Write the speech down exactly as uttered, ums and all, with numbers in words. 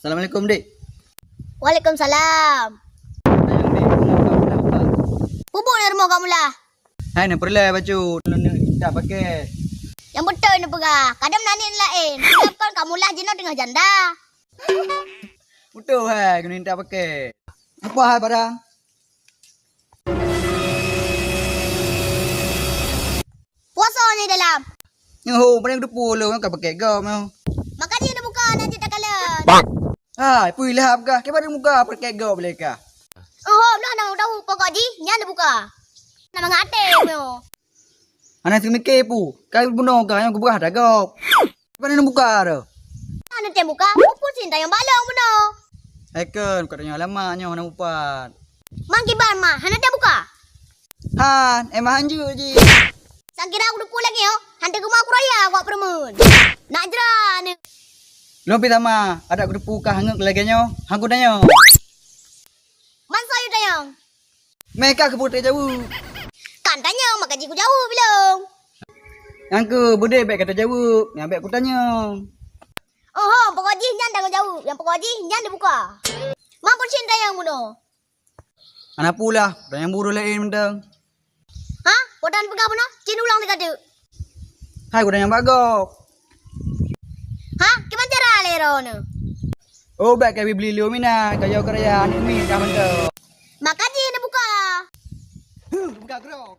Assalamualaikum, Dik. Waalaikumsalam. Sayang, Dik, rumoh kamu lah, Pak. Peubuet na rumoh kamu lah? Hai, na peureulèe bacut, lôn neuk intat pakèt. Nyang beutôi neupeugah, kadang na niet laén. Kadang kon kamu lah jinoe teungoh janda. Beutôi hai, keuneuk intat pakèt. Apa hai barang? Puasa ni dalam. Nyoe ho, paling depan lôn ka pakèt gob nyoe. Maka jih neubuka na cit takalon. Hai, pui lahap kah? Kiban muka pakèt gob lé kah? Oh, nah, nah, dah pokok jih, nyan neubuka. Nama ngate nyoe? Hana seumiké pu, kai bunoe ka nyang kupeugah ata gob. Kiban neubuka tu? Hana tem buka, muphom sintayong balong bunoe. Hai kon, ka tanyong alamat nyoe hana mupat. Mang kiban mah, hana tem buka. Han, emang hanjeuet jih. Sakira kudeupu lagèe nyoe, han teukeumah kuraya awak peureumeun. Nak jra ni. Lôn pi sama, adak kudeupu ka hangeut lagèe nyoe, han kutanyong. Ban soe yue tanyong? Meh ka keupeue teuka jaweueb? Kan tanyong, maka jih kujaweueb bilong. Nyang keu beudé bèk ka tajaweueb, nyang bèk kutanyong. Oho, pokok jih nyan tanggong jaweueb, nyang pokok jih nyan dibuka. Mampun cit tanyong bunoe. Hana pula, tanyong buroe laén mantong. Ha? Podan peugah bunoe, cit ulang teuka teuk. Hai, kutanyong bak gob. Ha? Kiban cara lé droeneuh? Oh, bèk ka bli lé mina, ka yoh keuraya aneuk miet ka mantong. Maka jih neubuka. Huh, buka keudroe.